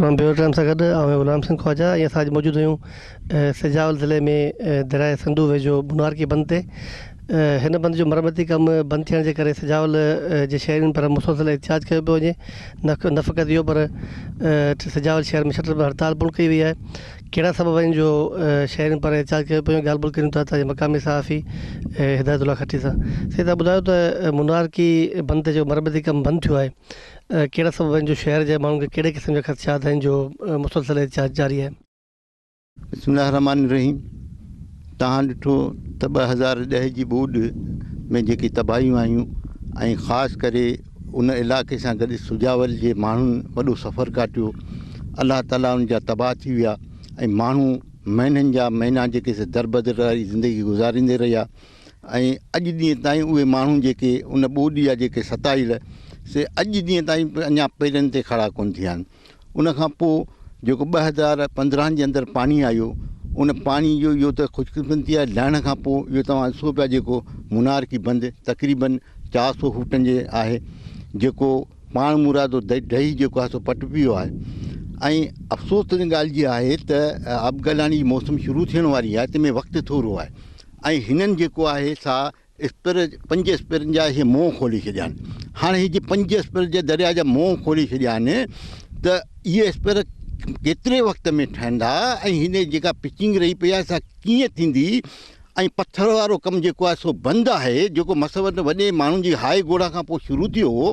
Programme bureau time سان گڏ آئون غلام حسين خواجه ۽ اسان اڄ موجود آهيون سجاول ضلعي ۾ درياء سنڌو ويجهو بنارڪي بند تي. هن بند جو مرمتي ڪم بند ٿيڻ جي ڪري سجاول جي شهرين پاران مسلسل احتجاج ڪيو پيو وڃي. نه فقط اهو پر سجاول شهر ۾ شٽر بند هڙتال پڻ ڪئي وئي آهي. ڪهڙا سبب آهن جو شهرين پاران احتجاج ڪيو پيو وڃي ڳالهه ٻولهه ڪريون ٿا اتان جي مقامي صحافي هدايت الله کٽي سان. سائين تهان ٻڌايو ته منارڪي بند تي جيڪو مرمتي ڪم بند ٿيو آهي ڪهڙا سبب آهن جو شهر جي ماڻهن کي ڪهڙي قسم جا خدشات آهن جو مسلسل احتجاج جاري آهي؟ بسم الله الرحمٰن الرحيم توهان ڏٺو ته 2010 جي ٻوڏ ۾ جيڪي تباهيون آيون ۽ خاص ڪري ان علائقي سان گڏ سجاول جي ماڻهن وڏو سفر ڪاٽيو الله تعالي ان جا تباهه ٿي ويا ۽ ماڻهو مهينن جا مهينا جيڪي سي دربدر واري زندگي گذاريندي رهيا ۽ اڄ ڏينهن تائين اهي ماڻهو جيڪي ان ٻوڏ جا جيڪي ستايل سي اڄ ڏينهن تائين به اڃا پيرن تي کڙا ڪونه ٿيا آهن. ان کان پوء جيڪو 2015 جي اندر پاڻي آيو ان پاڻي جو اهو ته خوشقسمتي آهي لهڻ کان پوء اهو توهان ڏسو پيا جيڪو منارڪي بند تقريبن 400 فوٽن جي آهي جيڪو پاڻ مرادو ڊهي جيڪو آهي سو پٽ پيو آهي ۽ افسوس ان ڳالهه جي آهي ته آبگلاڻي جي موسم شروع ٿيڻ واري آهي تنهن ۾ وقت ٿورو آهي ۽ هنن جيڪو آهي سا اسپر پنج اسپرن جا اهي منهن کولي ڇڏيا آهن هاڻي هي جي پنج اسپر جي درياء جا منهن کولي ڇڏيا آهن ته اهي اسپر ڪيتري وقت ۾ ٺهندا ۽ هن جيڪا پچنگ رهي پئي آهي سا ڪيئن ٿيندي ۽ پٿر وارو ڪم جيڪو آهي سو بند آهي جيڪو مثلاً وڏي ماڻهن جي هاء گوڙا کان پوء شروع ٿيو هو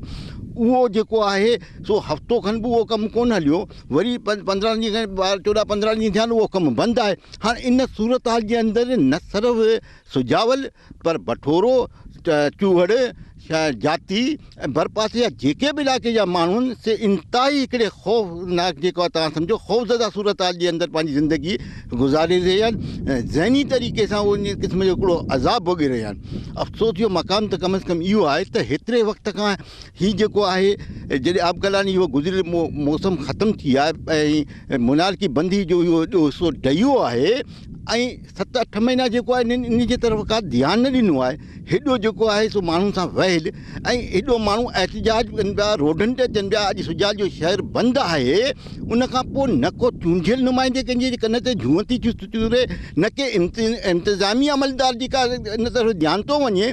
اهو جيڪو آهي سو هفتو کن به اهو ڪم ڪونه هليو وري 15 ڏينهن کان 14 15 ڏينهن ٿيا آهن اهو ڪم بند آهي هاڻي ان صورتحال جي اندر نه صرف سجاول پر بٺورو، چوهڙ، جاتي ۽ ڀرپاسي جا جيڪي به علائقي جا ماڻهو آهن سي انتهائي هڪڙي خوفناڪ جيڪو آهي توهان سمجهو خوفزده صورتحال جي اندر پنهنجي زندگي گذاري رهيا آهن ۽ ذهني طريقي سان اهي ان قسم جو هڪڙو عذاب ڀوڳي رهيا آهن. افسوس جو مقام ته ڪم از ڪم اهو آهي ته هيتري وقت کان هي جيڪو آهي جڏهن آبگلاني اهو گذريل موسم ختم ٿي آهي ۽ منارڪي بندي جو اهو ايڏو حصو ڊهي ويو آهي ۽ ست اٺ مهينا جيڪو آهي انهن ان جي طرف ڪا ڌيان نه ڏنو آهي هيڏو جيڪو آهي سو ماڻهن سان ويل ۽ هيڏو ماڻهو احتجاج ڪن پيا روڊن تي اچن پيا اڄ سجاد جو شهر بند آهي ان کان پوء نه ڪو چونڊيل نمائندي ڪنهن جي ڪن تي جونء ٿي چوري نه ڪي انتظامي عملدار جي ڪا ان طرف ڌيان ٿو وڃي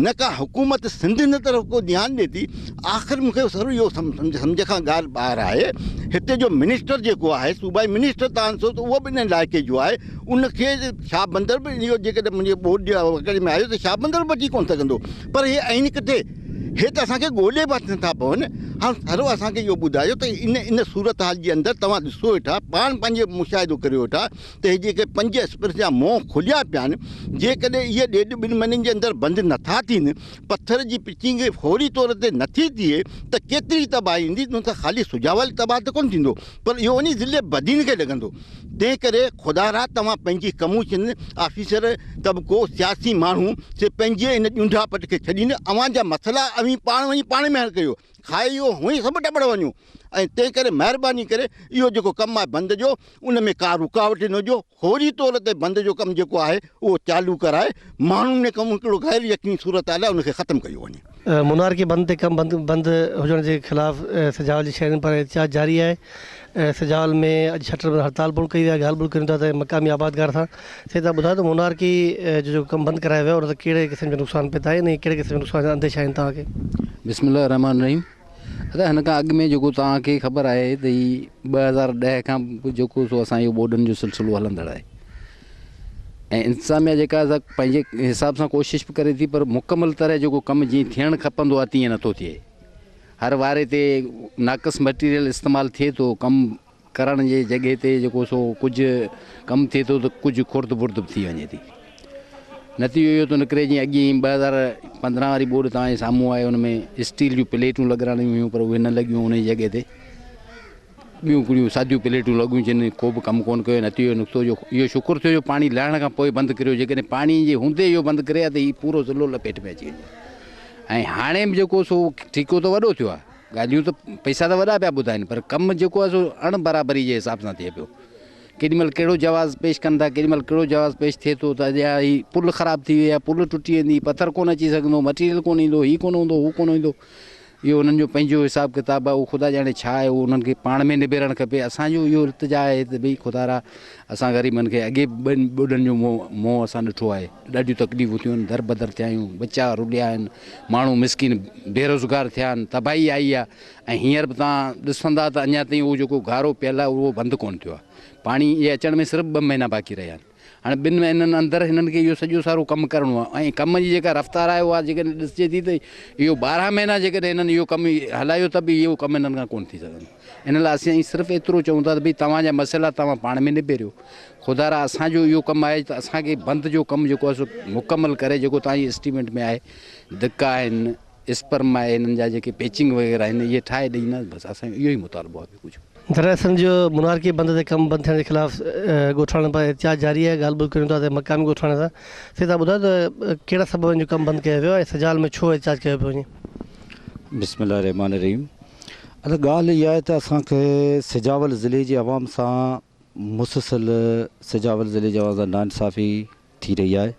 نه ڪا حڪومت سنڌ ان طرف ڪو ڌيان ڏي ٿي آخر مون کي سر اهو سمجهه کان ڳالهه ٻاهر آهي هتي جو منسٽر جيڪو آهي صوبائي منسٽر تان سو اهو به ان علائقي جو آهي ان کي شاهه بندر به اهو جيڪڏهن منهنجي ٻوڏ جي وڪڙ ۾ آيو ته شاهه بندر به بچي ڪونه سگهندو پر هي آهن ڪٿي؟ هي ته اسان کي ڳولي به هٿ نٿا پون. هاڻ سرو اسان کي اهو ٻڌايو ته ان ان صورتحال جي اندر توهان ڏسو ويٺا پاڻ پنهنجي مشاهدو ڪريو ويٺا ته هي جيڪي پنج اسپرس جا منهن کليا پيا آهن جيڪڏهن اهي ڏيڍ ٻن مهينن جي اندر بند نٿا ٿين پٿر جي پچنگ فوري طور تي نٿي ٿئي ته ڪيتري تباهي ايندي ان سان خالي سجاول تباهه ته ڪونه ٿيندو پر اهو وڃي ضلعي بدين کي لڳندو. تنهن ڪري خدارا توهان پنهنجي ڪموشن آفيسر طبقو سياسي ماڻهو سي پنهنجي ان ڄونڍا پٽ کي ڇڏين اوهان جا مسئلا اوهين پاڻ وڃي پاڻ ۾ حل ڪريو کائي اهو هونئن سڀ ٽٻڙ وڃو ۽ تنهن ڪري مهرباني ڪري اهو جيڪو ڪم آهي بند جو ان ۾ ڪا رڪاوٽ نه ڏيو فوري طور تي بند جو ڪم جيڪو آهي اهو چالو ڪرائي ماڻهن ۾ ڪم هڪڙو غير يقيني صورتحال آهي ان کي ختم ڪيو وڃي. منارڪي بند تي ڪم بند هجڻ جي خلاف سجاول جي شهرين پاران احتجاج جاري آهي. سجاول ۾ اڄ شٽر بند هڙتال پڻ ڪئي وئي آهي. ڳالهه ٻولهه ڪريون ٿا ته مقامي آبادگار سان سي تان ٻڌايو ته منارڪي جو جيڪو ڪم بند ڪرايو ويو آهي ان سان ڪهڙي قسم جو نقصان پهتا آهن ۽ ڪهڙي قسم جا نقصان جا انديشا آهن توهان کي. بسم الله الرحمٰن الرحيم ادا هن کان اڳ ۾ جيڪو توهان کي خبر آهي ته هي 2010 کان جيڪو سو اسان جو ٻوڏن جو سلسلو هلندڙ آهي ۽ انتظاميا جيڪا سا پنهنجي حساب سان ڪوشش به ڪري ٿي پر مڪمل طرح جيڪو ڪم جيئن ٿيڻ کپندو آهي تيئن نٿو ٿئي هر واري تي ناقص مٽيريل استعمال ٿئي ٿو ڪم ڪرڻ جي جڳهه تي جيڪو سو ڪجهه ڪم ٿئي ٿو ته ڪجهه خرد برد به ٿي وڃي ٿي. نتيجو اهو ٿو نڪري جيئن اڳي 2015 واري ٻوڏ توهان جي سامهون آهي ان ۾ اسٽيل جون پليٽون لڳرائڻيون هيون پر اهي نه لڳيون ان جي جڳهه تي ٻيون ڪڙيون ساديون پليٽون لڳيون جن ڪو به ڪم ڪونه ڪيو. نتيجو نڪتو جو اهو شڪر ٿيو جو پاڻي لهڻ کان پوء بند ڪريو جيڪڏهن پاڻي جي هوندي اهو بند ڪري ها ته هي پورو ضلعو لپيٽ ۾ اچي وڃي ها ۽ هاڻي به جيڪو سو ٺيڪو ته وڏو ٿيو آهي. ڳالهيون ته پئسا ته وڏا پيا ٻڌائين پر ڪم جيڪو آهي سو اڻ برابري جي حساب سان ٿئي پيو. ڪيڏي مهل ڪهڙو جواز پيش ڪن ٿا ڪيڏي مهل ڪهڙو جواز پيش ٿئي ٿو ته اڄ هي پل خراب ٿي وئي آهي پل ٽٽي ويندي پٿر ڪونه اچي سگهندو مٽيريل ڪونه ايندو هي ڪونه هوندو هو ڪونه ايندو. اهو انهن جو پنهنجو حساب ڪتاب آهي اهو خدا ڄاڻي ڇا آهي اهو انهن کي پاڻ ۾ نبيرڻ کپي اسان جو اهو التجا آهي ته ڀئي خدارا اسان غريبن کي اڳي به ٻن ٻوڏن جو منهن منهن اسان ڏٺو آهي ڏاڍيون تڪليفون ٿيون آهن دربدر ٿيا آهيون ٻچا رليا آهن ماڻهو مسڪين بيروزگار ٿيا آهن تباهي آئي آهي ۽ هينئر به توهان ڏسندا ته اڃا تائين اهو جيڪو گهارو پيل آهي اهو بند ڪونه ٿيو آهي پاڻي جي اچڻ ۾ صرف ٻه مهينا باقي رهيا آهن هاڻي ٻن مهينن اندر هنن کي اهو سڄو سارو ڪم ڪرڻو آهي ۽ ڪم جي جيڪا رفتار آهي اها جيڪڏهن ڏسجي ٿي ته اهو 12 مهينا جيڪڏهن هنن اهو ڪم هلايو ته به اهو ڪم هنن کان ڪونه ٿي سگهندو. ان لاء اسين صرف ايترو چئون ٿا ته ڀئي توهان جا مسئلا توهان پاڻ ۾ نبيريو. خدارا اسان جو اهو ڪم آهي ته اسان کي بند جو ڪم جيڪو آهي سو مڪمل ڪري جيڪو توهان جي اسٽيمينٽ ۾ آهي دڪا آهن اسپرم آهي هنن جا جيڪي پيچنگ وغيره آهن اهي ٺاهي ڏئي نه بس اسان جو اهو ئي مطالبو آهي ٻيو ڪجهه. دراصل جو منارڪي بند تي ڪم بند ٿيڻ جي خلاف ڳوٺاڻن پاران احتجاج جاري آهي ڳالهه ٻولهه ڪريون ٿا ته مقامي ڳوٺاڻن سان سي تان ٻڌايو ته ڪهڙا سبب آهن جو ڪم بند ڪيو ويو آهي ۽ سجال ۾ ڇو احتجاج ڪيو پيو وڃي. بسم الله الرحمٰن الرحيم ادا ڳالهه اها آهي ته اسان کي سجاول ضلعي جي عوام سان مسلسل سجاول ضلعي جي عوام سان ناانصافي ٿي رهي آهي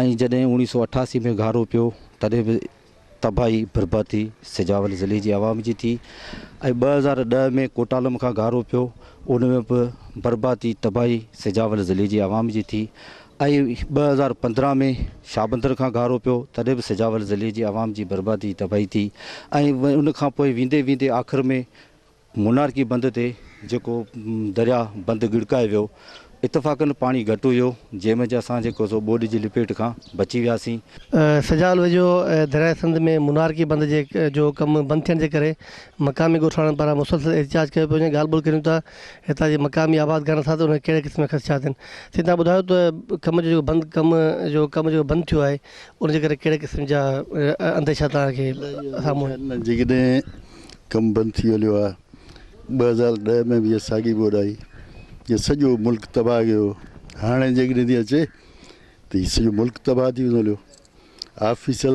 ۽ جڏهن 1988 ۾ گهارو پيو تڏهن به تباهي بربادي سجاول ضلعي جي عوام جي ٿي ۽ 2010 ۾ ڪوٽالم کان گهارو پيو ان ۾ به بربادي تباهي سجاول ضلعي جي عوام جي ٿي ۽ 2015 ۾ شاهبندر کان گهارو پيو تڏهن به سجاول ضلعي جي عوام جي بربادي تباهي ٿي ۽ ان کان پوء ويندي ويندي آخر ۾ مونارڪي بند تي جيڪو درياء بند ڳڙڪائي ويو، اتفاقن پاڻي گهٽ هيو، جنهن منجهه اسان جيڪو سو ٻوڏ جي لپيٽ کان بچي وياسين. سجاول ويجهو درياء سنڌ ۾ مونارڪي بند جي جو ڪم بند ٿيڻ جي ڪري مقامي ڳوٺاڻن پاران مسلسل احتجاج ڪيو پيو وڃي ڳالهه ٻولهه ڪريون ٿا هتان جي مقامي آبادگارن سان ته انهن ڪهڙي قسم جا خدشات آهن سي توهان ٻڌايو ته ڪم جو جيڪو بند ڪم جو ڪم جيڪو بند ٿيو آهي ان جي ڪري ڪهڙي قسم جا انديشا توهان کي سامهون آهن. جيڪڏهن ڪم بند ٿي هليو آهي 2010 ۾ به اها ساڳي ٻوڏ آئي جنهن سڄو ملڪ تباهه ڪيو هاڻي جيڪڏهن ٿي اچي ته هي سڄو ملڪ تباهه ٿي ويندو هليو آفيسر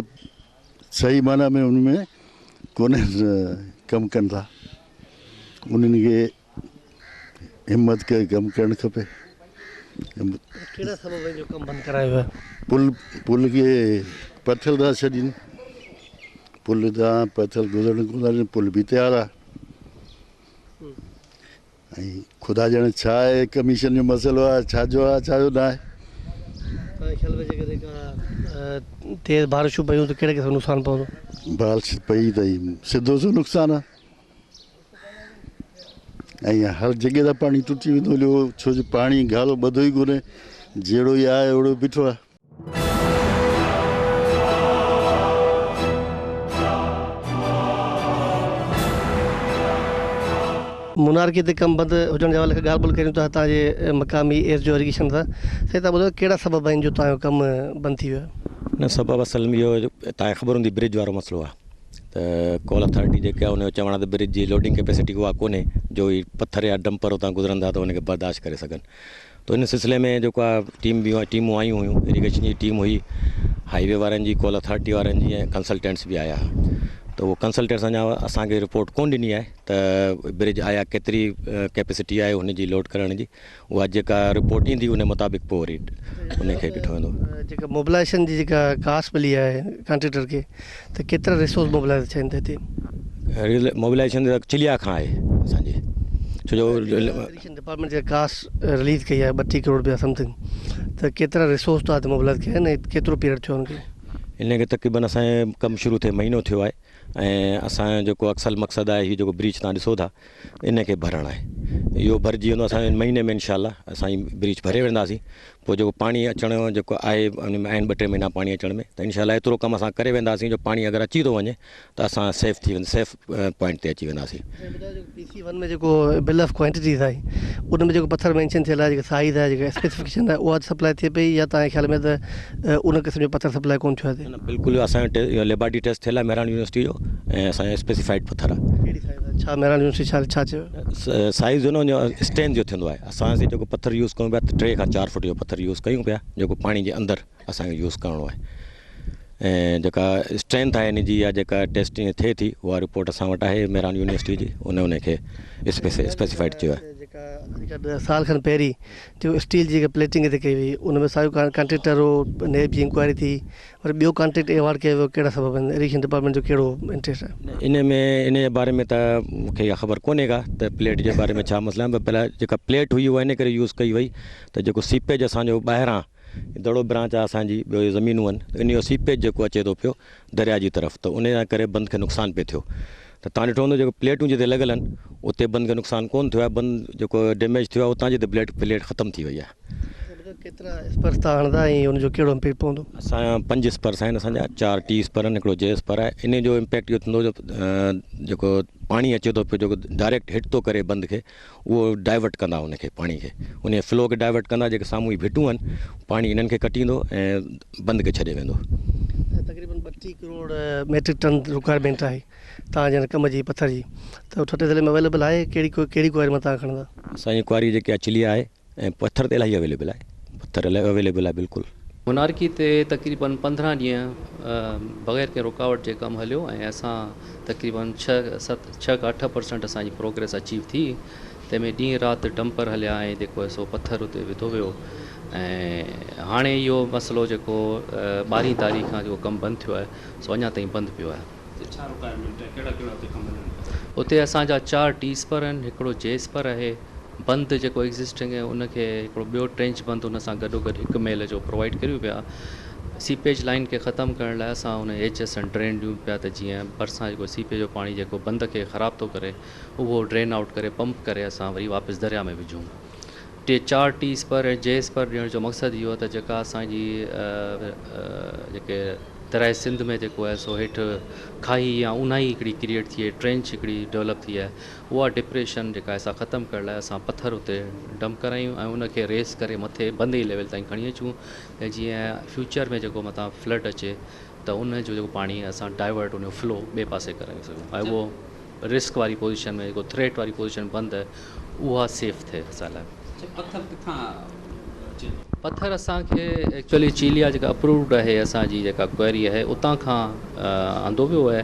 صحيح معنيٰ ۾ ان ۾ ڪونه ڪم ڪن ٿا انهن کي همت ڪري ڪم ڪرڻ کپي. ڪهڙا سبب آهن جو ڪم بند ڪرايو ويو آهي؟ پل پل کي پٿر ٿا ڇڏين پل تان پٿر گذرڻ ڪونه ٿا ڏين پل به تيار آهي ۽ خدا ڄاڻي ڇا آهي ڪميشن جو مسئلو آهي ڇا جو آهي ڇا جو نه آهي. توهان جي خيال ۾ جيڪڏهن ڪا تيز بارشون پيون ته ڪهڙي قسم جو نقصان پوندو؟ بارش پئي ته سڌو سو نقصان آهي. ۽ هر جڳهه تان پاڻي ٽٽي ويندو هليو ڇو جو پاڻي گهارو ٻڌو ئي ڪونهي جهڙو ئي آهي اهڙو بيٺو آهي. منارڪي تي ڪم بند هجڻ جي حوالي کان ڳالهه ٻولهه ڪريون ٿا هتان جي مقامي ايس جو اريگيشن سان سائين تهان ٻڌايو ڪهڙا سبب آهن جو تهان جو ڪم بند ٿي ويو آهي. نه سبب اصل ۾ اهو تهان کي خبر هوندي برج وارو مسئلو آهي. ته ڪول اٿارٽي جيڪا آهي ان جو چوڻ آهي ته برج جي لوڊنگ ڪيپيسٽي اها ڪونهي جو هي پٿر يا ڊمپر اتان گذرندا ته ان کي برداشت ڪري سگهن ته ان سلسلي ۾ جيڪو آهي ٽيم به ٽيمون آيون هيون اريگيشن جي ٽيم هئي هائي وي وارن جي ڪول اٿارٽي وارن جي ۽ ڪنسلٽينٽس به آيا ته اهو ڪنسلٽينٽس اڃا اسانکي رپورٽ ڪون ڏني آهي ته برج آيا ڪيتري ڪيپيسٽي آهي ان جي لوڊ ڪرڻ جي اها جيڪا رپورٽ ايندي ان مطابق پوء وري ان کي ڏٺو ويندو. جيڪا موبلائيزيشن جي جيڪا ڪاسٽ ملي آهي ڪانٽريڪٽر کي ته ڪيترا ريسورس موبلائيز ٿيا آهن هتي؟ موبلائيزيشن ته چليا کان آهي اسان جي ڇو جو اريگيشن ڊپارٽمينٽ جيڪا ڪاسٽ رليز ڪئي آهي 32 ڪروڙ رپيا سمٿنگ ته ڪيترا ريسورس توهان هتي موبلائيز ڪيا آهن ۽ ڪيترو پيريڊ ٿيو آهي ان کي؟ ان کي تقريبن اسان جو ڪم شروع ٿئي مهينو ٿيو آهي ۽ اسان جو جيڪو اصل مقصد آهي هي جيڪو بريچ توهان ڏسو ٿا ان کي ڀرڻ آهي اهو ڀرجي ويندو اسان ان مهيني ۾ انشاء الله اسان هي بريچ ڀري وينداسين پوء جيڪو پاڻي اچڻ جو جيڪو آهي ان ۾ آهن ٻه ٽي مهينا پاڻي اچڻ ۾ ته انشاء الله ايترو ڪم اسان ڪري وينداسين جو پاڻي اگر اچي ٿو وڃي ته اسان سيف ٿي ويند سيف پوائنٽ تي اچي وينداسين. سائين ٻڌايو جيڪو پي سي ون ۾ جيڪو بل آف ڪوانٽيٽيز آهي ان ۾ جيڪو پٿر مينشن ٿيل آهي جيڪا سائيز آهي جيڪا اسپيسفڪيشن آهي اها سپلاء ٿئي پئي يا توهان جي خيال ۾ ته ان قسم جو پٿر سپلاء ڪونه ٿيو آهي. نه بلڪل اسان جو ليبارٽري ٽيسٽ ٿيل آهي مهراڻ يونيورسٽي جو ۽ اسان جو اسپيسيفائيڊ پٿر آهي. ڪهڙي سائيز آهي ڇا مهراڻ يونيورسٽي ڇا ڇا چيو. سائيز جو نه ان جو اسٽرينٿ جو ٿيندو آهي اسان سي جيڪو پٿر يوز ڪيون پيا ته 3 کان 4 فوٽ جو پٿر يوز ڪيون پيا جيڪو پاڻي جي اندر اسان کي يوز ڪرڻو آهي ۽ جيڪا اسٽرينٿ آهي ان جي يا جيڪا ٽيسٽنگ ٿئي ٿي اها رپورٽ اسان وٽ آهي مهراڻ يونيورسٽي جي ان ان کي اسپيسيفائيڊ چيو آهي. جيڪا اڄ کان ڏهه سال کن پهرين جيڪو اسٽيل جي جيڪا پليٽنگ هتي ڪئي وئي ان ۾ ساڳيو ڪانٽريڪٽر هو نيب جي انڪوائري ٿي وري ٻيو ڪانٽريڪٽ ايوارڊ ڪيو ويو ڪهڙا سبب آهن اريگيشن ڊپارٽمينٽ جو ڪهڙو انٽريسٽ آهي؟ نه ان ۾ ان جي باري ۾ ته مون کي اها خبر ڪونهي ڪا ته پليٽ جي باري ۾ ڇا مسئلا آهن پر جيڪا پليٽ هئي اها ان ڪري يوز ڪئي وئي ته جيڪو سيپيج اسان جو ٻاهران دڙو برانچ آهي اسان جي ٻيو زمينون آهن ته ان جو سيپيج جيڪو اچي ٿو پيو درياء جي طرف ته ان جي ڪري بند کي نقصان پئي ٿيو ته تان ڏٺو هوندو جيڪو پليٽون جتي لڳل آهن اتي بند کي نقصان ڪونه ٿيو آهي بند جيڪو ڊيميج ٿيو آهي اتان جتي بليٽ پليٽ ختم ٿي وئي آهي. ڪيترا اسپرس تان هڻندا ۽ ان جو ڪهڙو امپيڪٽ پوندو؟ اسان جا پنج اسپرس آهن اسان جا چار ٽي اسپر آهن هڪڙو جي اسپر آهي ان جو امپيڪٽ اهو ٿيندو جو جيڪو پاڻي اچي ٿو پيو جيڪو ڊائريڪٽ هٽ ٿو ڪري بند کي اهو ڊائيورٽ ڪندا ان کي پاڻي کي ان فلو کي ڊائيورٽ ڪندا جيڪي سامهون هي ڀٽون آهن پاڻي انهن کي ڪٽيندو ۽ بند کي ڇڏي ويندو. تقريبن 32 ڪروڙ ميٽرڪ ٽن رڪوائرمينٽ آهي توهان جي هن ڪم جي پٿر جي ته ٺٽي ضلعي ۾ اويليبل آهي ڪهڙي ڪهڙي ڪواري مان توهان کڻندا. اسان جي ڪواري جيڪي آهي چلي آهي ۽ پٿر ته الاهي اويليبل آهي پٿر الاهي اويليبل آهي بلڪل. منارڪي تي تقريبن 15 ڏينهن بغير ڪنهن رڪاوٽ جي ڪم هليو ۽ اسان تقريبن ڇهه ست ڇهه کان اٺ پرسنٽ اسان جي پروگريس اچيو ٿي تنهن ۾ ڏينهن رات ڊمپر هليا ۽ جيڪو آهي سو پٿر اتي وڌو ويو ۽ هاڻي اهو مسئلو جيڪو ٻارهين تاريخ کان جيڪو ڪم بند ٿيو آهي سو اڃا تائين بند پيو آهي. اتي ڇا رڪوائرمينٽ آهي ڪهڙا ڪهڙا اتي ڪم هلن پيا؟ اتي اسان جا چار ٽي اسپر آهن هڪڙو جي اسپر آهي بند جيڪو ايگزسٽنگ آهي ان کي هڪڙو ٻيو ٽرينچ بند ان سان گڏو گڏ هڪ ميل جو پرووائيڊ ڪريون پيا سيپيج لائين کي ختم ڪرڻ لاء اسان ان ايچ ايس ۽ ڊرين ڏيون پيا ته جيئن ڀرسان جيڪو سيپيج جو پاڻي جيڪو بند کي خراب ٿو ڪري اهو ڊرين آئوٽ ڪري پمپ ڪري اسان وري واپس درياء ۾ وجهون ٽي چار ٽي اسپر ۽ جي اسپر ڏيڻ جو مقصد اهو ته جيڪا اسان جي جيڪي درياء سنڌ ۾ جيڪو آهي سو هيٺ کاهي يا اونهائي هڪڙي ڪريئيٽ ٿي آهي ٽرينچ هڪڙي ڊولپ ٿي آهي اها ڊپريشن جيڪا آهي سا ختم ڪرڻ لاء اسان پٿر اتي ڊمپ ڪرايون ۽ ان کي ريس ڪري مٿي بند جي ليول تائين کڻي اچون ته جيئن فيوچر ۾ جيڪو متان فلڊ اچي ته ان جو جيڪو پاڻي اسان ڊائيورٽ ان جو فلو ٻئي پاسي ڪرائي سگهون ۽ اهو رسڪ واري پوزيشن ۾ جيڪو ٿريٽ واري پوزيشن بند آهي اها سيف ٿئي اسان لاء. اڇا پٿر ڪٿان اچي ٿو؟ پٿر اسان کي ايڪچوئلي چيليا جيڪا اپرووڊ آهي اسان جي جيڪا ڪوئري آهي اتان کان آندو ويو آهي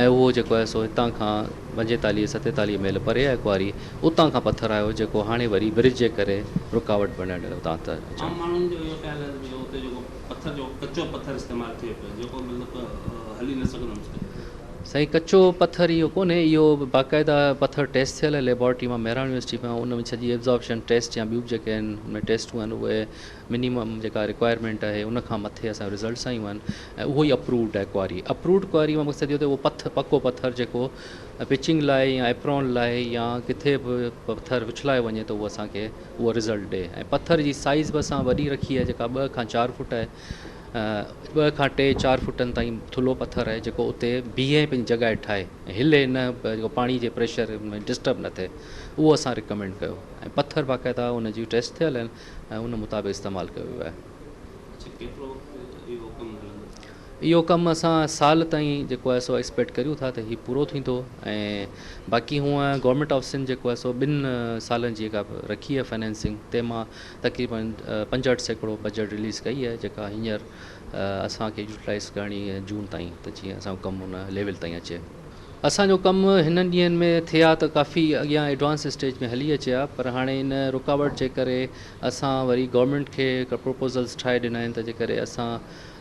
۽ اهو جيڪو آهي سو هتان کان 45 47 ميل پري آهي ڪواري اتان کان پٿر آيو جيڪو هاڻي وري برج جي ڪري رڪاوٽ بڻيل اتان ته اچڻ. عام ماڻهن جو اهو خيال آهي ته اتي جيڪو پٿر جو ڪچو پٿر استعمال ٿئي پيو جيڪو مطلب هلي نه سگهندو مشڪل. سائين ڪچو پٿر اهو ڪونهي اهو باقاعده پٿر ٽيسٽ ٿيل آهي ليبارٽري مان مهراڻ يونيورسٽي مان ان ۾ سڄي ابزاربشن ٽيسٽ يا ٻيون به جيڪي آهن ان ۾ ٽيسٽون آهن اهي منيمم جيڪا رڪوائرمينٽ آهي ان کان مٿي اسان جو رزلٽس آيون آهن ۽ اهو ئي اپرووڊ آهي ڪواري اپرووڊ ڪواري مان مقصد اهو ته اهو پٿ پڪو پٿر جيڪو پچنگ لاء يا ايپرون لاء يا ڪٿي به پٿر اڇلايو وڃي ته اهو اسان کي اهو رزلٽ ڏي ۽ پٿر جي سائيز به اسان وڏي رکي آهي جيڪا ٻه کان چار فوٽ آهي ٻه کان ٽي چار فوٽن تائين ٿلهو پٿر آهي جيڪو اتي بيهي ۽ پنهنجي جڳهه ٺاهي ۽ هلي نه جيڪو پاڻي جي پريشر ۾ ڊسٽرب نه ٿئي اهو اسان رڪمينڊ ڪيو ۽ پٿر باقاعده ان جون ٽيسٽ ٿيل آهن ۽ ان مطابق استعمال ڪيو ويو آهي. اڇا ڪيترو وقت اهو ڪم هلندو؟ اهو ڪم اسان سال تائين جيڪو آهي سو ايڪسپيڪٽ ڪريون ٿا ته هي پورو ٿيندو ۽ باقي هونء گورنمينٽ آف سنڌ جيڪو آهي سو ٻن سالن جي جيڪا رکي آهي فنانسنگ تنهن مان تقريبن 65% بجيٽ رليز ڪئي آهي جيڪا هينئر اسان کي يوٽيلائيز ڪرڻي آهي جون تائين ته جيئن اسان جو ڪم ان ليول تائين اچي. اسان جو ڪم هنن ڏينهن ۾ ٿئي ها ته ڪافي اڳيان ايڊوانس اسٽيج ۾ هلي اچي ها پر هاڻي ان رڪاوٽ جي ڪري اسان وري گورنمينٽ کي پروپوزلز ٺاهي ڏنا آهن ته جي ڪري اسان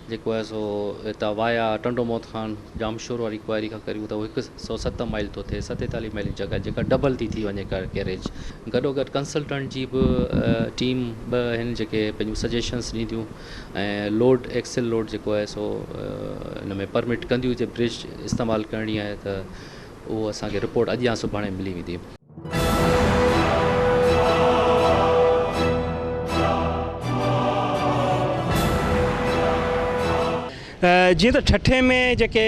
جيڪو آهي سو هتان وايا ٽنڊو محمد خان ڄامشورو واري ڪوائري کان ڪريون ته اهو 107 مائل ٿو ٿئي 47 مائل جي جڳهه جيڪا ڊبل ٿي ٿي وڃي ڪيريج گڏوگڏ ڪنسلٽنٽ جي به ٽيم به آهن جيڪي پنهنجون سجيشنس ڏينديون ۽ لوڊ ايڪسل لوڊ جيڪو آهي سو ان ۾ پرمٽ ڪنديون جي برج استعمال ڪرڻي آهي ته اهو اسان کي رپورٽ اڄ يا سڀاڻي ملي ويندي. جيئن ته ٺٽي ۾ جيڪي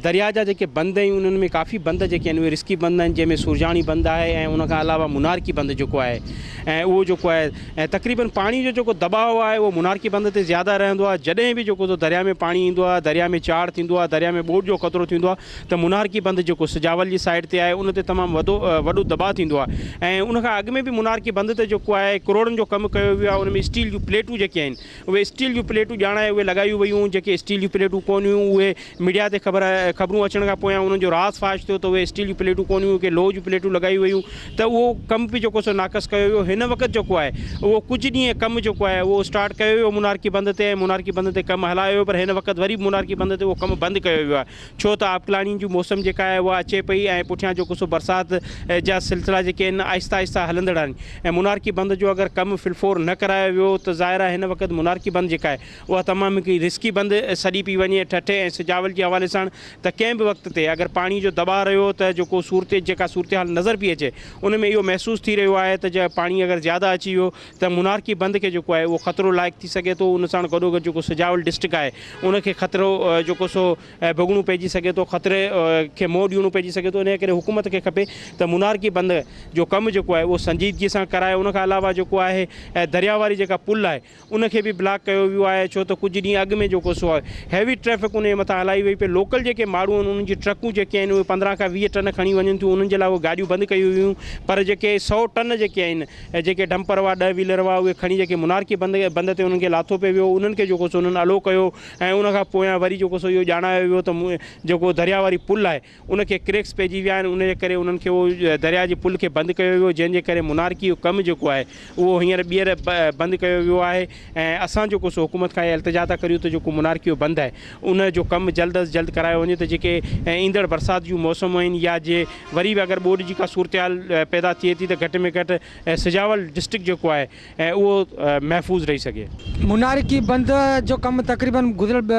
درياء جا جيڪي بند آهن انهن ۾ ڪافي بند جيڪي آهن اهي رسڪي بند آهن جنهن ۾ سورجاڻي بند آهي ۽ ان کان علاوه منارڪي بند جيڪو آهي ۽ اهو جيڪو آهي ۽ تقريبن پاڻي جو جيڪو دٻاء آهي اهو منارڪي بند تي زياده رهندو آهي جڏهن به جيڪو درياء ۾ پاڻي ايندو آهي درياء ۾ چاڙهه ٿيندو آهي درياء ۾ ٻوڏ جو خطرو ٿيندو آهي ته منارڪي بند جيڪو سجاول جي سائيڊ تي آهي ان تي تمام وڌو وڏو دٻاء ٿيندو آهي ۽ ان کان اڳ ۾ به منارڪي بند تي جيڪو آهي ڪروڙن جو ڪم ڪيو ويو آهي ان ۾ اسٽيل جون پليٽون جيڪي آهن اهي اسٽيل جون پليٽون ڄاڻائي اهي لڳايون ويون. جيڪي اسٽيل جون پليٽون ڪونه هيون اهي ميڊيا تي خبر خبرون اچڻ کان پويان انهن جو راز فاش ٿيو ته اهي اسٽيل جون پليٽون ڪونه هيون ڪي لوهه جون پليٽون لڳايون ويون ته اهو ڪم به جيڪو سو ناقص ڪيو ويو هن وقت جيڪو آهي اهو ڪجهه ڏينهن ڪم جيڪو آهي اهو اسٽارٽ ڪيو ويو منارڪي بند تي ۽ منارڪي بند تي ڪم هلايو ويو پر هن وقت وري به منارڪي بند تي اهو ڪم بند ڪيو ويو آهي ڇو ته آبڪلاڻين جون موسم جيڪا آهي اها اچي پئي ۽ پٺيان جيڪو سو برسات جا سلسلا جيڪي آهن آهسته آهسته هلندڙ آهن ۽ منارڪي بند جو اگر ڪم في الفور نه ڪرايو ويو ته ظاهر آهي هن وقت منارڪي بند جيڪا آهي اها تمام هڪ رسڪي بند سڏي پئي وڃي ٺٽي ۽ سجاول جي حوالي سان ته ڪنهن به وقت تي اگر پاڻي جو دٻاء رهيو ته جيڪو صورت جيڪا صورتحال نظر پئي اچي ان ۾ اهو محسوس ٿي رهيو آهي ته جي پاڻي اگر زياده اچي ويو ته منارڪي بند کي جيڪو آهي اهو خطرو لائق ٿي سگهي ٿو ان ساڻ گڏوگڏ جيڪو سجاول ڊسٽرڪٽ آهي ان کي خطرو جيڪو سو ڀوڳڻو پئجي سگهي ٿو، خطري کي منهن ڏيڻو پئجي سگهي ٿو، انهيء ڪري حڪومت کي کپي ته منارڪي بند جو ڪم جيڪو آهي اهو سنجيدگي سان ڪرائي، ان کان علاوه جيڪو آهي درياء واري جيڪا پل آهي ان کي به بلاڪ ڪيو ويو آهي ڇو ته ڪجهه ڏينهن اڳ ۾ جيڪو سو هيوي ٽريفڪ انهيء مٿان هلائي وئي پئي، لوڪل جيڪي ماڻهو آهن انهن جي ٽرڪون جيڪي آهن اهي 15 کان 20 ٽن کڻي وڃن ٿيون انهن جي لاء اهي گاڏيون بند ڪيون ويون پر جيڪي سئو ٽن جيڪي آهن جيڪي ڊمپر هئا ڏهه ويلر هئا اهي کڻي جيڪي منارڪي بند بند تي انهن کي لاٿو پئي ويو انهن کي جيڪو سو انهن الو ڪيو ۽ ان کان پويان وري جيڪو سو اهو ڄاڻايو ويو ته جيڪو درياء واري پل آهي ان کي ڪريڪس پئجي ويا آهن ان جي ڪري انهن کي اهو درياء جي پل کي بند ڪيو ويو جنهن جي ڪري منارڪي جو ڪم جيڪو آهي اهو هينئر ٻيهر بند ڪيو ويو آهي ۽ اسان جيڪو سو حڪومت کان اها التجا ٿا ڪريون ته جيڪو منارڪي جو بند آهي ان جو ڪم جلد از جلد ڪرايو وڃي ته جيڪي ايندڙ برسات جون موسمون آهن يا جي وري به اگر ٻوڏ جي ڪا صورتحال پيدا ٿئي ٿي ته گهٽ ۾ گهٽ سجاول ڊسٽرڪٽ جيڪو آهي اهو محفوظ رهي سگهي. منارڪي بند جو ڪم تقريبن گذريل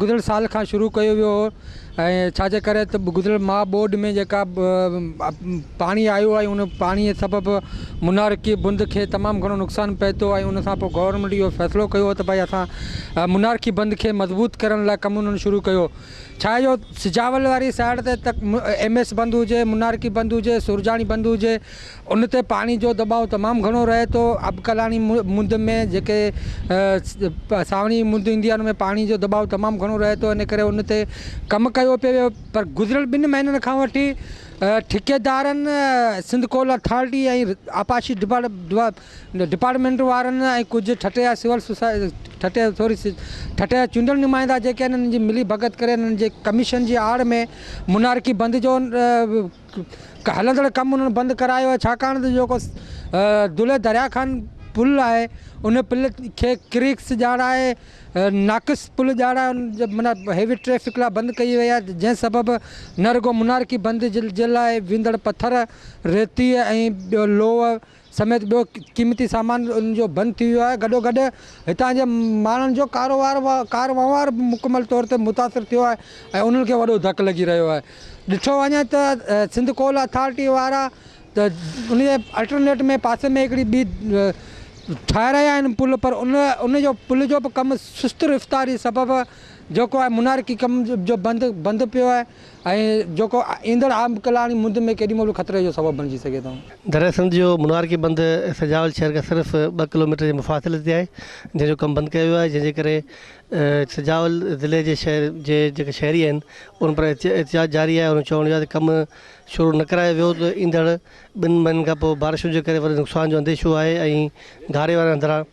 گذريل سال کان شروع ڪيو ويو هو ۽ ڇا جي ڪري ته گذريل ماهه ٻوڏ ۾ جيڪا پاڻي آيو ۽ ان پاڻي سبب منارڪي بند کي تمام گهڻو نقصان پهتو ۽ ان کان پوء گورنمينٽ اهو فيصلو ڪيو ته ڀائي اسان منارڪي بند کي مضبوط ڪرڻ لاء ڪم انهن شروع ڪيو ڇا جو سجاول واري سائيڊ تي ته ايم ايس بند هجي منارڪي بند هجي سورجاڻي بند هجي ان تي پاڻي جو دٻاء تمام گهڻو رهي ٿو. آبڪلاڻي مند ۾ جيڪي سانوڻي جي مند ايندي آهي ان ۾ پاڻي جو دٻاء تمام گهڻو رهي ٿو ان ڪري ان تي ڪم ڪيو پيو ويو پر گذريل ٻن مهينن کان وٺي ٺيڪيدارن سنڌ ڪول اٿارٽي ۽ آبپاشي ڊپارٽمينٽ وارن ۽ ڪجهه ٺٽي جا سول سوسائٽي ٺٽي سوري ٺٽي جا چونڊيل نمائندا جيڪي آهن انهن جي ملي ڀڳت ڪري انهن جي ڪميشن جي آڙ ۾ منارڪي بند جو هلندڙ ڪم انهن بند ڪرايو آهي ڇاڪاڻ ته جيڪو دولهه دريا خان پل آهي ان پل کي ڪريڪس ڄاڻائي ناقص پل ڄاڻائي ان جي معنيٰ هيوي ٽريفڪ لاء بند ڪئي وئي آهي جنهن سبب نه رڳو منارڪي بند جي لاء ويندڙ پٿر ريتي ۽ ٻيو لوهه سميت ٻيو قيمتي سامان ان جو بند ٿي ويو آهي گڏوگڏ هتان جي ماڻهن جو ڪاروبار ڪار وهنوار به مڪمل طور تي متاثر ٿيو آهي ۽ انهن کي وڏو ڌڪ لڳي رهيو آهي ڏٺو وڃي ته سنڌ ڪول اٿارٽي وارا ته ان جي الٽرنيٽ ۾ پاسي ۾ هڪڙي ٻي ٺاهي رهيا آهن پل پر ان ان جو پل جو به ڪم سست رفتاري سبب جيڪو آهي منارڪي ڪم جو بند بند پيو آهي ۽ جيڪو ايندڙ عام ڪلاڻي مند ۾ ڪيڏي مهل به خطري جو سبب بڻجي سگهي ٿو. درياء سنڌ جو منارڪي بند سجاول شهر کان صرف ٻه ڪلوميٽر جي مفاصلي تي آهي جنهن جو ڪم بند ڪيو ويو آهي جنهن جي ڪري سجاول ضلعي جي شهر جي جيڪي شهري آهن انهن پر احتجاج جاري آهي انهن چوڻ جو آهي ته ڪم شروع نه ڪرايو ويو ته ايندڙ ٻن مهينن کان پوء بارشن جي ڪري وڏي نقصان جو انديشو آهي ۽ گهاري وارن هنڌران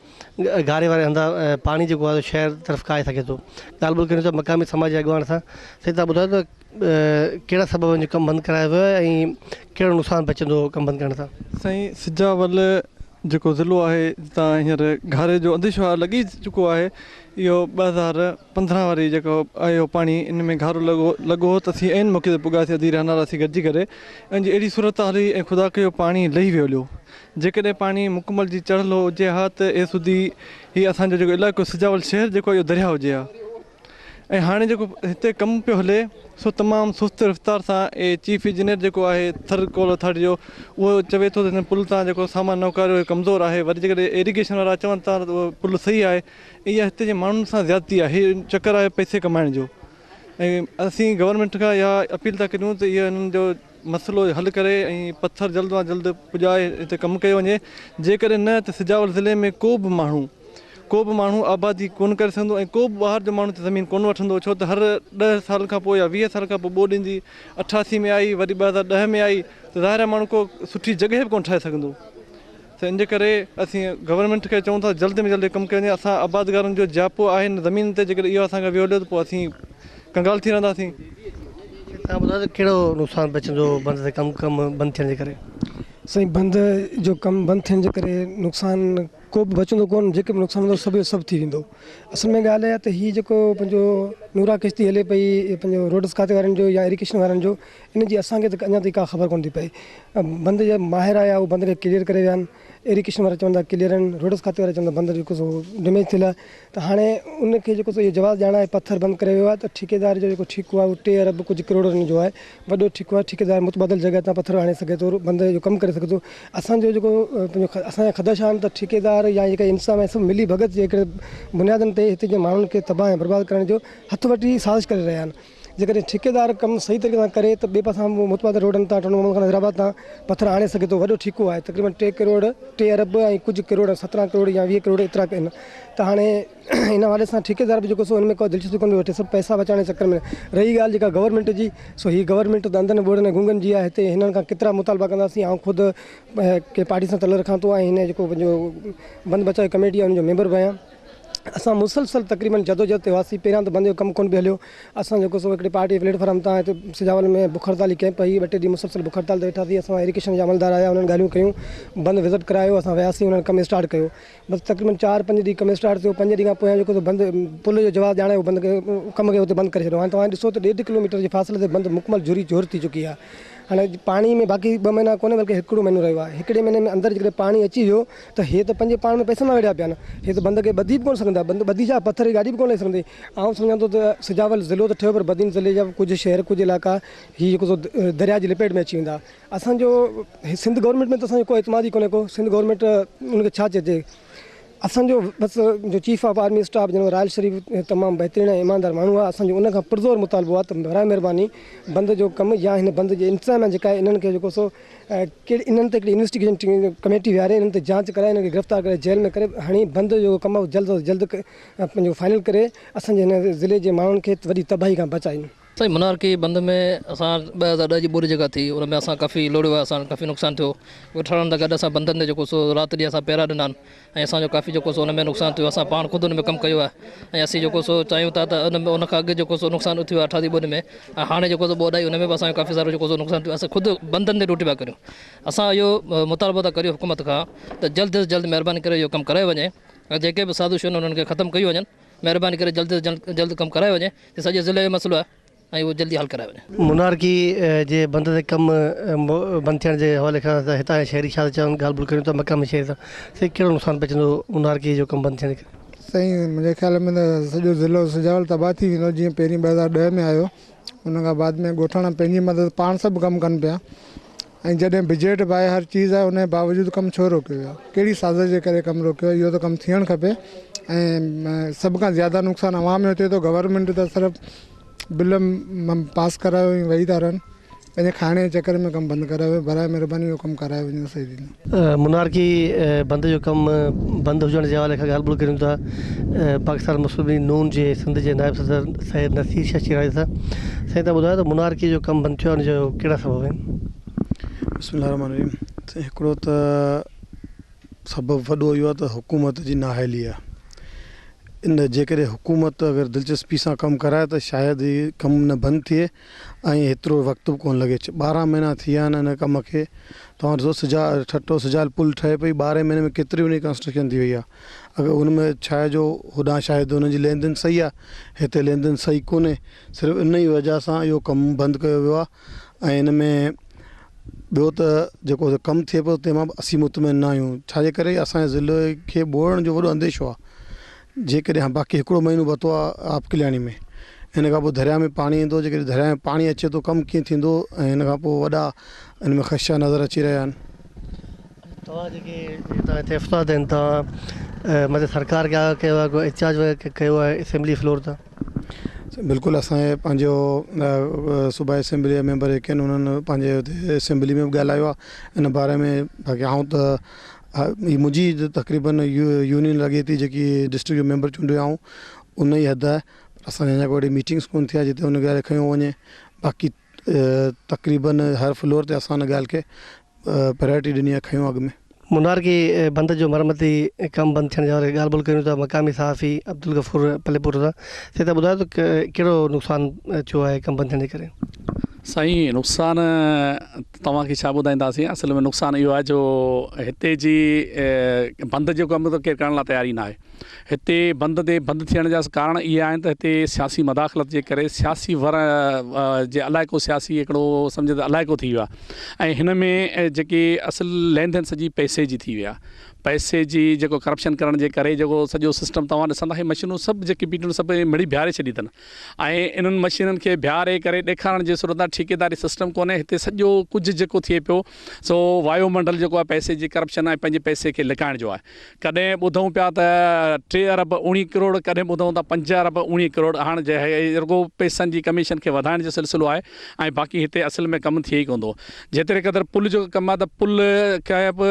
گهاري واري هنڌان پاڻي جيڪو آهي شهر طرف ڪاهي سگهي ٿو. ڳالهه ٻولهه ڪريون ٿا مقامي سماجي اڳواڻ سان. سائين توهان ٻڌايو ته ڪهڙا سبب آهن جو ڪم بند ڪرايو ويو آهي ۽ ڪهڙو نقصان پهچندو ڪم بند ڪرڻ سان؟ سائين سجاول جيڪو ضلعو آهي جتان هينئر گهاري جو انديشو آهي لڳي چڪو آهي اهو 2015 واري جيڪو آيو پاڻي ان ۾ گهارو لڳو لڳو هو ته اسين عين موقعي تي پڳاسين اڌي رهنارا اسين گڏجي ڪري ان جي اهڙي صورتحال هئي ۽ خدا ڪيو پاڻي لهي ويو هليو جيڪڏهن پاڻي مڪمل جي چڙهيل هجي ها ته اي سڌي هي اسان جو جيڪو علائقو سجاول شهر جيڪو آهي اهو درياهه هجي ها ۽ هاڻي جيڪو هتي ڪم پيو هلي سو تمام سست رفتار سان اي چيف انجنيئر جيڪو آهي ٿر ڪول اٿارٽي جو اهو چوي ٿو ته هن پل تان جيڪو سامان نه اڪاريو هي ڪمزور آهي وري جيڪڏهن ايريگيشن وارا چون ٿا ته اهو پل صحيح آهي اها هتي جي ماڻهن سان زيادتي آهي هي چڪر آهي پئسي ڪمائڻ جو ۽ اسين گورنمينٽ کان اها اپيل ٿا ڪريون ته اهو هنن جو مسئلو حل ڪري ۽ پٿر جلد کان جلد پڄائي هتي ڪم ڪيو وڃي جيڪڏهن نه ته سجاول ضلعي ۾ ڪو به ماڻهو ڪو به ماڻهو آبادي ڪونه ڪري سگهندو ۽ ڪو به ٻاهر جو ماڻهو هتي زمين ڪونه وٺندو ڇو ته هر ڏهه سال کان پوء يا 20 سال کان پوء ٻوڏ ايندي 88 ۾ آئي وري 2010 ۾ آئي ته ظاهر آهي ماڻهو ڪو سٺي جڳهه به ڪونه ٺاهي سگهندو. سو ان جي ڪري اسين گورنمينٽ کي چئون ٿا جلد ۾ جلد ڪم ڪيو وڃي اسان آبادگارن جو جياپو آهي هن زمين تي جيڪڏهن اهو اسان کان ويو هليو ته پوء اسين ڪنگال ٿي رهنداسين. توهان ٻڌايو ته ڪهڙو نقصان پهچندو بند تي ڪم ڪم بند ٿيڻ جي ڪري؟ سائين بند جو ڪم بند ٿيڻ جي ڪري نقصان ڪو به بچندو ڪونه جيڪي به نقصان هوندو سڀ جو سڀ ٿي ويندو اصل ۾ ڳالهه اها ته هي جيڪو پنهنجو نورا ڪشتي هلي پئي پنهنجو روڊس کاتي وارن جو يا ايريگيشن وارن جو ان جي اسان کي ته اڃا تائين ڪا خبر ڪونه ٿي پئي بند جا ماهر آيا اهو بند کي ڪليئر ڪري ويا آهن ايريگيشن وارا چون ٿا ڪليئر آهن روڊس کاتي وارا چون ٿا بند جيڪو سو ڊيميج ٿيل آهي ته هاڻي ان کي جيڪو سو اهو جواز ڄاڻائي پٿر بند ڪري ويو آهي ته ٺيڪيدار جو جيڪو ٺيڪو آهي اهو ٽي ارب ڪجهه ڪروڙن جو آهي وڏو ٺيڪو آهي ٺيڪيدار متبادل جڳهه تان پٿر آڻي سگهي ٿو بند جو ڪم ڪري سگهي ٿو اسان جو جيڪو پنهنجو اسان جا خدشا آهن ته ٺيڪيدار يا جيڪا انتظام آهي سڀ ملي ڀڳت جي هڪڙي بنيادن تي هتي جي ماڻهن کي تباهه ۽ برباد ڪرڻ جو هٿ وٺي سازش ڪري رهيا آهن جيڪڏهن ٺيڪيدار ڪم صحيح طريقي سان ڪري ته ٻئي پاسان متبادل روڊن تان ٽنڊو محمد خان حيدرآباد تان پٿر آڻي سگهي ٿو وڏو ٺيڪو آهي تقريبن ٽي ڪروڙ ٽي ارب ۽ ڪجهه ڪروڙ 17 ڪروڙ يا 20 ڪروڙ ايترا آهن ته هاڻي ان حوالي سان ٺيڪيدار به جيڪو سو ان ۾ ڪو دلچسپي ڪونه پيو وٺي سڀ پئسا بچائڻ جي چڪر ۾ رهي ڳالهه جيڪا گورنمينٽ جي سو هي گورنمينٽ ته انڌن ٻوڙن ۽ گونگن جي آهي هتي هنن کان ڪيترا مطالبا ڪنداسين آئون خود ڪنهن پارٽي سان تعلق رکان ٿو ۽ هن جيڪو پنهنجو بند بچاء ڪميٽي آهي ان جو ميمبر به آهيان اسان مسلسل تقريبن جدوجهد تي هئاسين پهريان ته بند جو ڪم ڪونه پيو هليو اسان جيڪو سو هڪڙي پارٽي پليٽ فارم تان هتي سجاول ۾ بک هڙتالي ڪئمپ هئي ٻه ٽي ڏينهن مسلسل بک هڙتال تي ويٺاسين اسان ايريگيشن جا عملدار آيا انهن ڳالهيون ڪيون بند وزٽ ڪرايو اسان وياسين انهن ڪم اسٽارٽ ڪيو بس تقريبن چار پنج ڏينهن ڪم اسٽارٽ ٿيو پنج ڏينهن کان پويان جيڪو سو بند پل جو جواز ڄاڻائي بند ڪم کي اتي بند ڪري ڇڏيو هاڻي توهان ڏسو ته ڏيڍ ڪلو ميٽر جي فاصلي تي بند مڪمل جھري جھور ٿي چڪي آهي هاڻي پاڻي ۾ باقي ٻه مهينا ڪونهي بلڪه هڪڙو مهينو رهيو آهي هڪڙي مهيني ۾ اندر جيڪڏهن پاڻي اچي ويو ته هي ته پنهنجي پاڻ ۾ پئسن مان وڙهيا پيا آهن هي ته بند کي ٻڌي به ڪونه سگهندا بند ٻڌي ڇا پٿر جي گاڏي به ڪونه لهي سگهندي آئون سمجهان ٿو ته سجاول ضلعو ته ٺهيو پر بدين ضلعي جا ڪجهه شهر ڪجهه علائقا هي جيڪو سو درياء جي لپيٽ ۾ اچي ويندا اسان جو سنڌ گورنمينٽ ۾ ته اسان جو ڪو اعتماد ئي ڪونهي ڪو سنڌ گورنمينٽ ان کي ڇا چئجي اسان جو بس جو chief of army staff general Raheel Sharif تمام بهترين ۽ ايماندار ماڻهو آهي اسان جو ان کان پرزور مطالبو آهي ته براء مهرباني بند جو ڪم يا هن بند جي انتظاميا جيڪا آهي انهن کي جيڪو سو ڪهڙي انهن تي هڪڙي انويسٽيگيشن ڪميٽي ويهاري انهن تي جاچ ڪرائي انهن کي گرفتار ڪري جيل ۾ ڪري هڻي بند جو ڪم جلد از جلد پنهنجو فائنل ڪري اسان جي هن ضلعي جي ماڻهن کي وڏي تباهي کان بچائين. سائين منارڪي بند ۾ اسان 2010 جي ٻوڏ جيڪا ٿي ان ۾ اسان ڪافي لوڙيو آهي اسان ڪافي نقصان ٿيو ڳوٺاڻن سان گڏ اسان بندن تي جيڪو سو رات ڏينهن اسان پهرا ڏنا آهن ۽ اسان جو ڪافي جيڪو سو ان ۾ نقصان ٿيو اسان پاڻ خود ان ۾ ڪم ڪيو آهي ۽ اسين جيڪو سو چاهيون ٿا ته ان ۾ ان کان اڳ جيڪو سو نقصان ٿيو آهي اٺاسي ٻوڏ ۾ ۽ هاڻي جيڪو سو ٻوڏ آئي ان ۾ به اسان جو ڪافي سارو جيڪو سو نقصان ٿيو اسان خود بندن تي ڊيوٽي پيا ڪريون اسان اهو مطالبو ٿا ڪريون حڪومت کان ته جلد از جلد مهرباني ڪري اهو ڪم ڪرايو وڃي ۽ جيڪي به سازشون آهن انهن کي ختم ڪيون وڃن مهرباني ڪري جلد از جلد ڪم ڪرايو وڃي هي سڄي ضلعي جو مسئلو آهي ۽ اهو جلدي حل ڪرايو وڃي. منارڪي جي بند تي ڪم بند ٿيڻ جي حوالي کان ته هتان جا شهري ڇا ٿا چون ڳالهه ٻولهه ڪريون ٿا مقامي شهري سان سائين ڪهڙو نقصان پهچندو منارڪي جو ڪم بند ٿيڻ ڪري. سائين منهنجي خيال ۾ ته سڄو ضلعو سجاول تباهه ٿي ويندو جيئن پهرين 2010 ۾ آيو ان کان بعد ۾ ڳوٺاڻا پنهنجي مدد پاڻ سڀ ڪم ڪن پيا ۽ جڏهن بجيٽ به آهي هر چيز آهي ان جي باوجود ڪم ڇو روڪيو ويو آهي ڪهڙي سازش جي ڪري ڪم روڪيو ويو آهي اهو ته ڪم ٿيڻ کپي ۽ سڀ کان زياده نقصان عوام جو ٿئي ٿو گورنمينٽ ته صرف بل پاس ڪرايو ۽ ويهي ٿا رهن پنهنجي کائڻ جي چڪر ۾ ڪم بند ڪرايو ويو براء مهرباني اهو ڪم ڪرايو وڃي ته صحيح ٿيندو. منارڪي بند جو ڪم بند هجڻ جي حوالي کان ڳالهه ٻولهه ڪريون ٿا پاڪستان مسلم ليگ نون جي سنڌ جي نائب صدر سيد نصير شاهه شيرازي سان. سائين توهان ٻڌايو ته منارڪي جو ڪم بند ٿيو آهي ان جو ڪهڙا سبب آهن؟ بسم الله الرحمٰن الرحيم سائين هڪڙو ته سبب وڏو اهو آهي ته حڪومت جي نااهلي آهي ان جيڪڏهن حڪومت اگر دلچسپي سان ڪم ڪرائي ته شايد هي ڪم نه بند ٿئي ۽ هيترو وقت به ڪونه لڳي 12 مهينا ٿي ويا آهن ان ڪم کي توهان ڏسو سجا ٺٽو سجال پل ٺهي پئي ٻارهين مهيني ۾ ڪيتري ان جي ڪنسٽرڪشن ٿي وئي آهي اگر ان ۾ ڇا آهي جو هوڏانهن شايد انهن جي لين دين صحيح آهي هتي لين دين صحيح ڪونهي صرف ان ئي وجه سان اهو ڪم بند ڪيو ويو آهي ۽ ان ۾ ٻيو ته جيڪو ڪم ٿئي پيو تنهن مان به اسين مطمئن نه آهيون ڇا جي ڪري اسان جي ضلعي کي ٻوڙڻ جو وڏو انديشو آهي جيڪڏهن باقي هڪڙو مهينو بتو آهي آبڪلياڻي ۾ ان کان پوء درياء ۾ پاڻي ايندو جيڪڏهن درياء ۾ پاڻي اچي ٿو ڪم ڪيئن ٿيندو ۽ ان کان پوء وڏا ان ۾ خدشا نظر اچي رهيا آهن. توهان جيڪي هتان هتي استاد آهن توهان مطلب سرڪار کي آگاهه ڪيو آهي ڪو احتجاج وغيره ڪيو آهي اسيمبلي فلور تان؟ بلڪل اسان جي پنهنجو صوبائي اسيمبلي جا ميمبر جيڪي آهن انهن پنهنجي اتي اسيمبلي ۾ به ڳالهايو آهي ان باري ۾ باقي آئون ته هي منهنجي تقريبن يونين لڳي ٿي جيڪي ڊسٽرڪٽ جو ميمبر چونڊيو آئون ان ئي حد آهي پر اسان جي اڃا ڪو اهڙي ميٽنگس ڪون ٿي آهي جتي ان ڳالهه کي کنيو وڃي باقي تقريبن هر فلور تي اسان ان ڳالهه کي پرائرٽي ڏني آهي کنيو اڳ ۾. منارڪي بند جو مرمتي ڪم بند ٿيڻ جي حوالي ڳالهه ٻولهه ڪريون ٿا مقامي صحافي عبدالغفور پليپوٽو سان. سائين تهان ٻڌايو ته ڪهڙو نقصان ٿيو آهي ڪم بند ٿيڻ جي ڪري؟ سائين نقصان توهان کي ڇا ٻڌائينداسين اصل ۾ نقصان اهو آهي جو هتي جي بند جو ڪم ته ڪير ڪرڻ لاء تيار ئي ناهي هتي بند تي بند ٿيڻ جا ڪارڻ اهي آهن ته هتي سياسي مداخلت جي ڪري سياسي ور جي علائقو سياسي هڪڙو سمجهه ته علائقو ٿي ويو آهي ۽ هن ۾ جيڪي اصل لين دين سڄي پئسي جي ٿي وئي آهي پئسي جي جيڪو ڪرپشن ڪرڻ جي ڪري جيڪو سڄو سسٽم توهان ڏسندا هي مشينون سڀ جيڪي بيٺل سڀ مڙئي بيهاري ڇڏي اٿن ۽ انهن مشينن کي بيهاري ڪري ڏيکارڻ جي صورت آهي ٺيڪيداري سسٽم ڪونهي هتي سڄو ڪجهه جيڪو ٿئي پيو سو وايو منڊل جيڪو آهي پئسي جي ڪرپشن ۽ پنهنجي پئسي کي لڪائڻ جو آهي ڪڏهن ٻڌون پيا ته ٽي ارب اوڻيهه ڪروڙ ڪڏهن ٻڌون ٿا پنج ارب اوڻيهه ڪروڙ هاڻ رڳو پئسن جي ڪميشن کي وڌائڻ جو سلسلو آهي ۽ باقي هتي اصل ۾ ڪم ٿئي ئي ڪونه ٿو جيتري قدر پل جو ڪم آهي ته پل کي به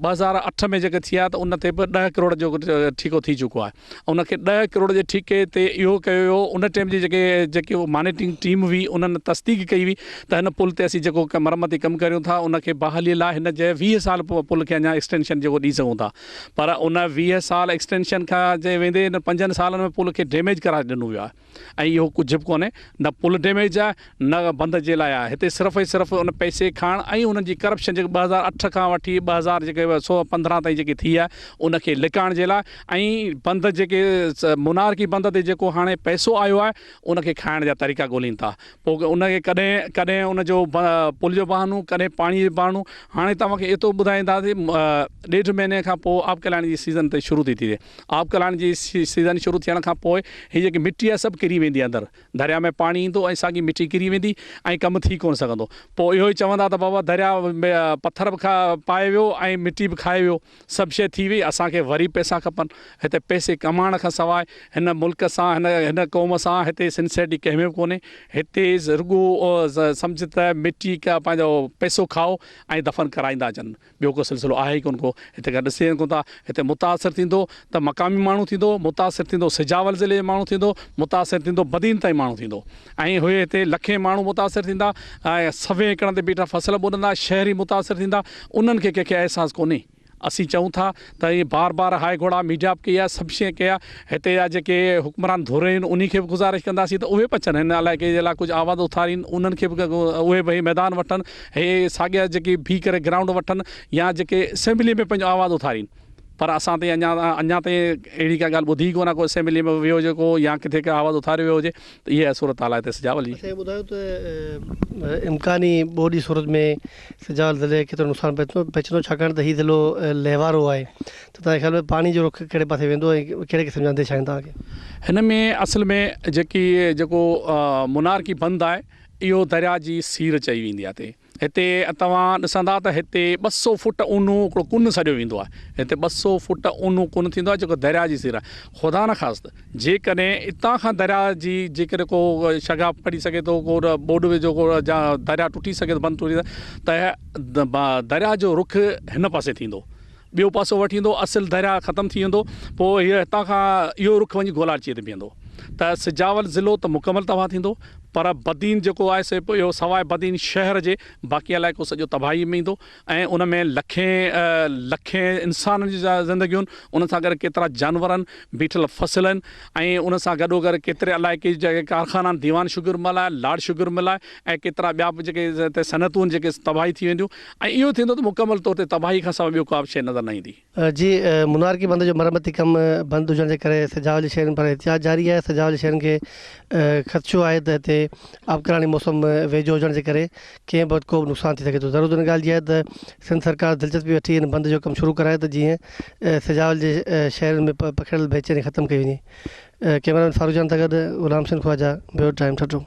2008 ۾ جيڪي ٿي آهي ته ان تي به ڏهه ڪروڙ جو ٺيڪو ٿي چڪو آهي ان کي ڏهه ڪروڙ جي ٺيڪي تي اهو ڪيو ويو ان ٽيم جي جيڪي جيڪي مانيٽرنگ ٽيم هئي انهن تصديق ڪئي هئي ته هن پل تي اسين جيڪو مرمتي ڪم ڪريون ٿا ان کي بحالي لاء هن جي 20 سال پل کي اڃا ايڪسٽينشن جيڪو ڏئي سگهون ٿا پر ان 20 سال ايڪسٽينشن کان جي ويندي هن پنجن سالن ۾ پل کي ڊيميج قرار ڏنو ويو آهي ۽ اهو ڪجهه به ڪونهي نه پل ڊيميج آهي نه بند جي لاء آهي هتي صرف ۽ صرف ان پئسي کائڻ ۽ انهن جي ڪرپشن جيڪي 2008 کان وٺي 2000 جيڪي سو 15 تائين جيڪي ٿي آهي ان کي لڪائڻ جي لاء ۽ بند جيڪي منارڪي بند تي جيڪو هاڻي پئسو آيو آهي ان کي کائڻ جا طريقا ڳولين ٿا پوء ان کي ڪڏهن ڪڏهن ان جو پل جو بهانو ڪڏهن پاڻي جو بهانو هاڻي توهان کي ايترو ٻڌائينداسين ڏيڍ مهيني کان پوء آبڪلاڻي جي سيزن تي شروع ٿي ٿئي آبڪلاڻي جي سيزن شروع ٿيڻ کان پوء هي جيڪي مٽي آهي سڀ ڪري ويندي اندر درياء ۾ پاڻي ايندو ۽ ساڳي مٽي ڪري ويندي ۽ ڪم ٿي ڪونه سگهندو. پوء اهو ئي چوندا ته بابا درياء پٿر به پائي ويو ۽ مٽي به کائي ويو سڀ شيء ٿي وئي اسان کي وري پئسا کپن. هتي پئسي ڪمائڻ کان سواء هن ملڪ سان هن هن قوم سان هتي سنسيرٽي ڪنهن ۾ به ڪونهي. هتي رڳو سمجهه ته مٽي پنهنجو پئسو کائو ۽ دفن ڪرائيندا اچن. ٻيو ڪو سلسلو آهي ئي ڪونه ڪو. هتي کان ڏسي ڪونه ٿا. هتي متاثر ٿيندو ته مقامي ماڻهو ٿيندو، متاثر ٿيندو سجاول ضلعي جو ماڻهو ٿيندو، متاثر ٿيندو بدين تائين ماڻهو ٿيندو ۽ هي هتي لکين ماڻهو متاثر ٿيندا ۽ سوين ايڪڙن تي بيٺا فصل ٻڏندا، شهري متاثر ٿيندا، انهن کي ڪنهن کي احساس ڪونهي. اسين چئون ٿا ته ائين بار بار هاء گهوڙا ميڊيا به ڪئي آهي، سڀ شيء ڪئي آهي، هتي جا جيڪي حڪمران ڌر آهن انهي کي به گذارش ڪنداسين ته اهي به اچن هن علائقي جي لاء ڪجهه آواز اٿارين انهن کي به اهي به هي ميدان وٺن هي ساڳيا جيڪي بيهي ڪري گرائونڊ وٺن يا جيڪي اسيمبلي ۾ پنهنجو آواز اٿارين پر اسان تائين اڃا اڃا تائين اهڙي ڪا ڳالهه ٻڌي ئي ڪونه ڪو اسيمبلي ۾ ويو هجي ڪو يا ڪٿي ڪا آواز اٿاريو ويو هجي ته اها آهي صورتحال هتي سجاول جي. اڇا اهو ٻڌايو ته امڪاني ٻوڏ جي صورت ۾ سجاول ضلعي کي ڪيترو نقصان پهچندو ڇاڪاڻ ته هي ضلعو لهوارو آهي ته توهان جي خيال ۾ پاڻي جو رخ ڪهڙي پاسي ويندو ۽ ڪهڙي قسم جا انديشا آهن توهان کي؟ هن ۾ اصل ۾ جيڪي جيڪو منارڪي بند آهي اهو درياء جي سير چئي ويندي آهي هتي توهان ڏسندا ته هتي 200 فوٽ اونهو هڪڙو ڪن سڏيو ويندو آهي هتي 200 فوٽ اونهو ڪن ٿيندو آهي جيڪو درياء جي سير آهي خدا نخواست جيڪڏهن اتان کان درياء جي جيڪڏهن ڪو شگاف پڙي سگهي ٿو ڪو ٻوڏ وجهو ڪو درياء ٽٽي سگهي ٿو بند ٽٽي ته درياء جو رخ هن پاسي ٿيندو ٻيو پاسو وٺي ايندو، اصل درياء ختم ٿي ويندو، پوء هيء هتان کان اهو رخ وڃي گولاڙچيء تي بيهندو ته سجاول ضلعو ته مڪمل تباهه ٿيندو، پر بدين جيڪو آهي سي اهو سواء بدين شهر جي باقي علائقو سڄو تباهيء ۾ ايندو ۽ ان ۾ لکين لکين انسانن جون زندگيون، ان سان گڏ ڪيترا جانورن، بيٺل فصل آهن ۽ ان سان گڏوگڏ ڪيتري علائقي جا جيڪي ڪارخانا آهن، ديوان شگر مل آهي، لاڙ شگر مل آهي ۽ ڪيترا ٻيا به جيڪي هتي صنعتون آهن جيڪي تباهي ٿي وينديون ۽ اهو ٿيندو ته مڪمل طور تي تباهي کان سواء ٻيو ڪا به شيء نظر نه ايندي. جي منارڪي بند جو مرمتي ڪم بند هجڻ جي ڪري سجاول جي شهرين پر احتجاج جاري آهي، سجاول جي شهرين کي خدشو آهي ته هتي آبڪلاڻي موسم ويجهو هجڻ جي ڪري ڪنهن به وقت ڪو به نقصان ٿي سگهي ٿو، ضرورت ان ڳالهه جي آهي ته سنڌ سرڪار دلچسپي وٺي هن بند جو ڪم شروع ڪرائي ته جيئن سجاول جي شهرين ۾ پکڙيل بيچيني ختم ڪئي وڃي، ڪئميرا مين فاروق جان سان گڏ غلام حسين خواجه، بيورو ٽائيم ٺٽو.